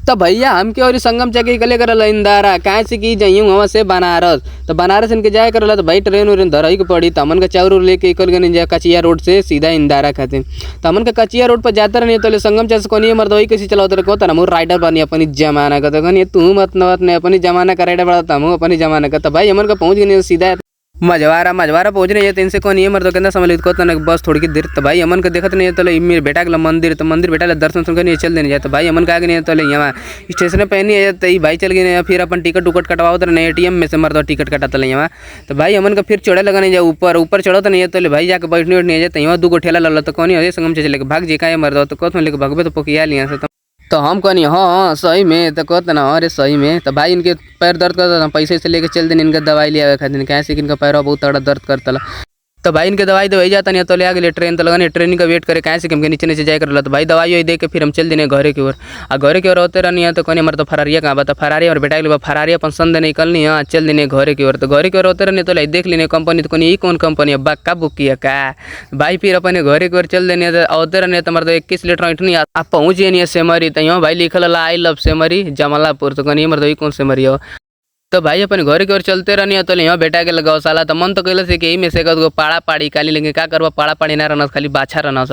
तो भैया हमके और संगम चके कले करल इंदारा काहे से कि जइयूं वहां से बनारस। तो बनारस इनके जाए करल तो भाई ट्रेन उरेन धरई के पड़ी। तो हमन के चाउर उर लेके निकल गनी जा कचिया रोड से सीधा इंदारा खातिर। तो हमन के कचिया रोड पर जाते रहनी तो संगम चाचा से कहनी मर्द वही कैसे चलावत रहे, कहत हम राइडर बनी अपनी जमाना का। तो कहनी तू मत नवत ने अपनी जमाना का राइडर बड़ा, तो हमहू अपनी जमाना का। तो भाई हमन के पहुंच गनी सीधा मझवारा। मझवारा पहुंच रही है तो इनसे कहनी मर्द केतना समय लगी, कहत ना बस थोड़ी की देर। तो भाई हमन के देखत नहीं तो मेरे बेटा के मंदिर, तो मंदिर बेटा दर्शन सुन के चल देने जाए। तो भाई हमन के आगे नहीं तो यहाँ स्टेशन पे नहीं है तो ई भाई चल गए। फिर अपन टिकट उकट कटवावत रहे एटीएम में से मर्द टिकट कटात रहे यहाँ। तो भाई हमन के फिर चढ़े लगा नहीं जाए ऊपर, ऊपर चढ़त नहीं है तो भाई जाके बैठने उठने जाए। तो यहाँ 2 गो ठेला लल तो कहनी अरे संगम से लेके भाग जी का मर्द, तो कहत लेके भगबे तो पोकिया लिया से। तो हम कहनी हाँ हाँ सही में, तो कहत ना अरे सही में। तो भाई इनके पैर दर्द करता, पैसे से लेके चल देने इनका दवाई ले आवे खातिर, कैसे कि इनका पैर बहुत तगड़ा दर्द करता। तो भाई इनके दवाई दवाई जाता नहीं तो ले आ गेलिए ट्रेन। तो लगनी ट्रेन का वेट करे कैसे कि हमके नीचे नीचे जाए कर। तो भाई दवाई वही दे के फिर हम चल देने घरे की ओर। आ घरे की ओर होते रहनी है तो कहनी हमारे तो फरारिया कहाँ बा, तो फरारी और बेटा के फरारी अपन सन देने निकलनी है चल देने घरे की ओर। तो घरे की ओर होते रहनी तो देख लेने कंपनी, तो कहनी ई कौन कंपनी है बक्का बुक किया का। भाई फिर अपने घरे की ओर चल देने होते रहनी तो हमारे तो 21 लीटर ऐठनी आ पहुँच नहीं सेमरी। तो यहाँ भाई लिखल I love Semri Jamalapur. तो कहनी हमारे तो ई कौन सेमरी हो। तो भाई अपन घर के ओर चलते रहनी तो यहाँ बेटा के गौशाला। तो मन तो कैले से कि एही में से पाड़ा पाड़ी काली, लेकिन का करबा पाड़ा पाड़ी ना रहना, खाली बाछा रहना।